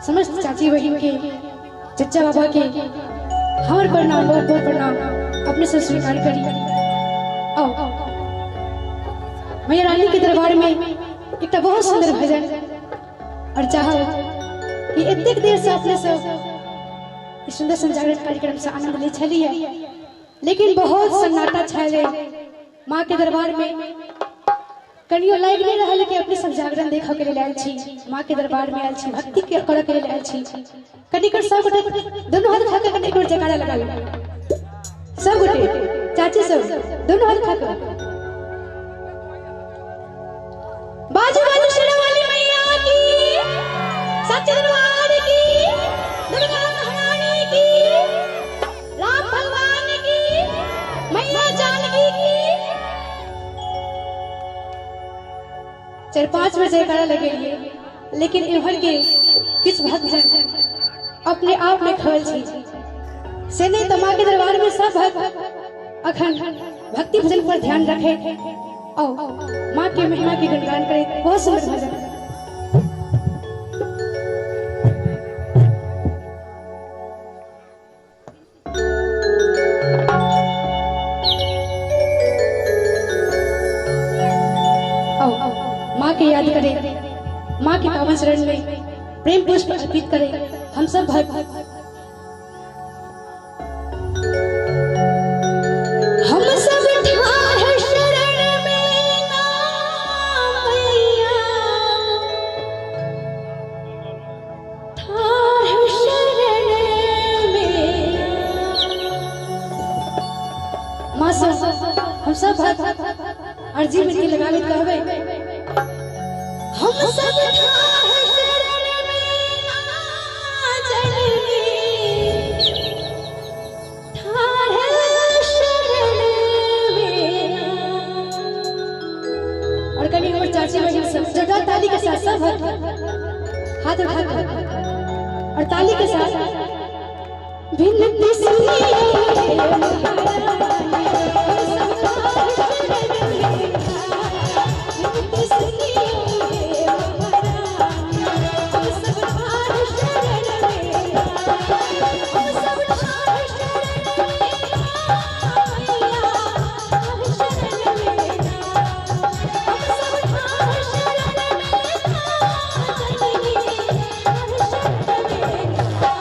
समस्त चाची बहिन के, चचा बाबा के हमर प्रणाम, बहुत बहुत प्रणाम अपने से स्वीकार करी। आओ मैया रानी के दरबार में एक बहुत सुंदर भजन और चाहो कि इतने देर से अपने सब सुंदर संजागरण कार्यक्रम से आनंद ले छली है, लेकिन बहुत सन्नाटा छायल माँ के दरबार में। कनियो लागि नहीं रहा कि अपने सब जागरण देखऽ के लेल आयल छी, माँ के दरबार में आयल छी, भक्ति के करऽ के लेल आयल छी। कनिकर सब गोटे दोनों हाथ उठा के कनि एक बेर जयकारा लगा ले, सब गोटे चाची सब दोनों हाथ उठा के बाजू बाजू शेरावाली मैया की, सच्चे दरबार की, दुर्गा महारानी की, राम भगवान की, मैया जानकी की। 4-5 बजे जयकारा लगे, लेकिन इम्हर के किछु भक्तजन अपने आप में खल छी से नहीं तो माँ के दरबार में सब भक्त अखन भक्ति भजन पर ध्यान रखे और माँ के महिमा के गुणगान करे। बहुत सुंदर भजन। माँ के याद करे, माँ के पावन शरण में प्रेम पुष्प अर्पित करे हम सब भक्त। हम सब ठाढ़ शरण में ना मैया, ठाढ़ शरण में माँ सब हम सब भक्त अर्जी में लगावित कहबे। हम सब ठाढ़ शरण में ना जननी, ठाढ़ शरण में ना। और कनी हमर चाची बहिन सब जोरदार ताली के साथ सब हाथ उठा कर और ताली के साथ विनती सुनिए महारानी, हम सब ठाढ़ शरण में ना, विनती सुनिए महारानी, हम सब ठाढ़ शरण में ना, हम सब ठाढ़ शरण में ना मैया, ठाढ़ शरण में ना, हम सब ठाढ़ शरण में ना जननी, ठाढ़ शरण में ना,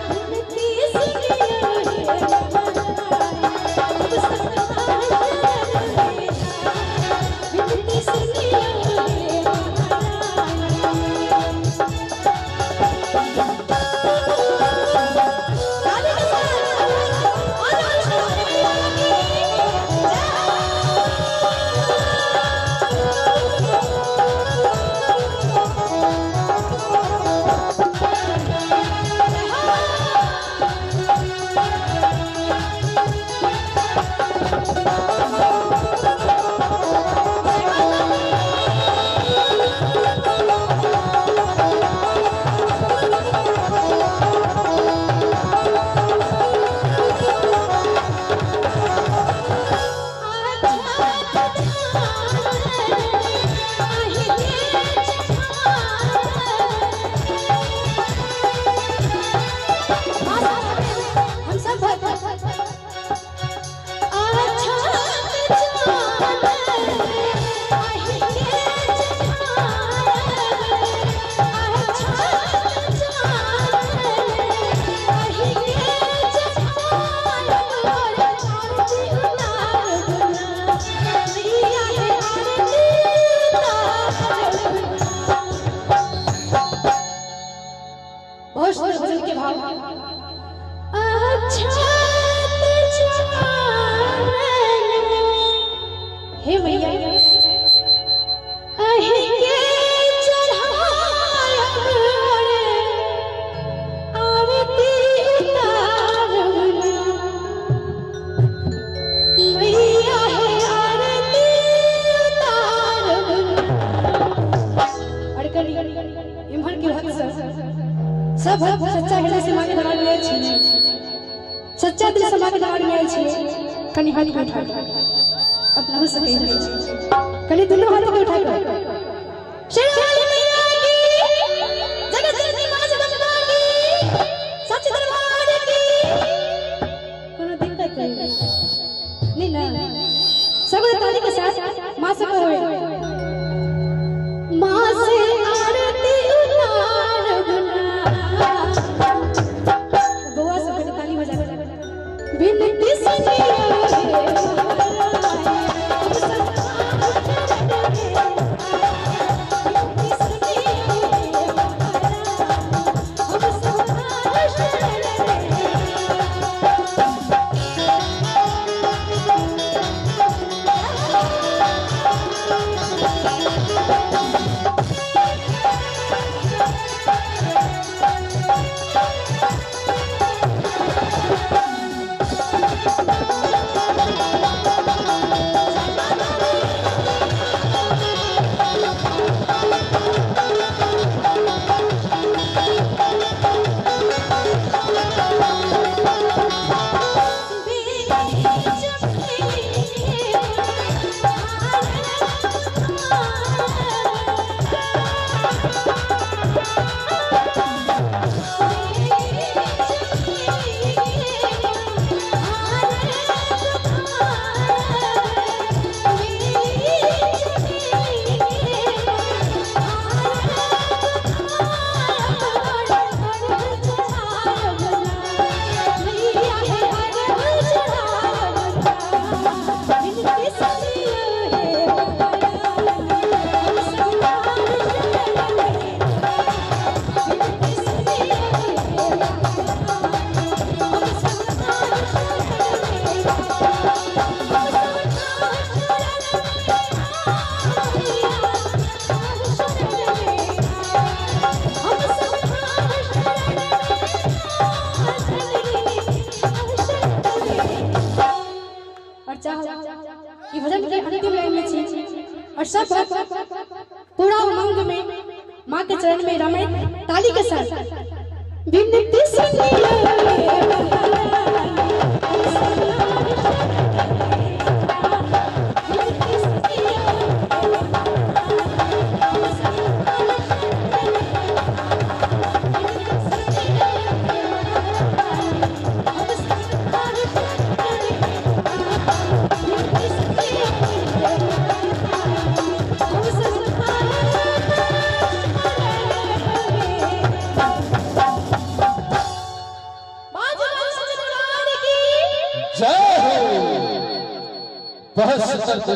विनती सुनिए महारानी, हम सब ठाढ़ शरण में ना, विनती सुनिए महारानी। ताली के साथ और कृष्ण मैया की जय। हम सब बहुत सुंदर भजन के भाव। हे मैया अहि के चढ़ायब आरती उतारब ना, मैया हे आरती उतारब ना। और कनी इम्हर के भक्त सब भक्त सच्चा हृदय से माँ के दरबार में आयल छी, सच्चा दिल से माँ के दरबार में आयल छी। कनी हाथ उठा अपना से कहि रहल छी, कनी दोनों हाथ के उठा कर शेरावाली मैया की, जगत जननी माँ जगदम्बा और सब भक्त पूरा उमंग में माँ के चरण में रमित ताली के साथ विनती सुनियो। जय हो। बहुत सुंदर।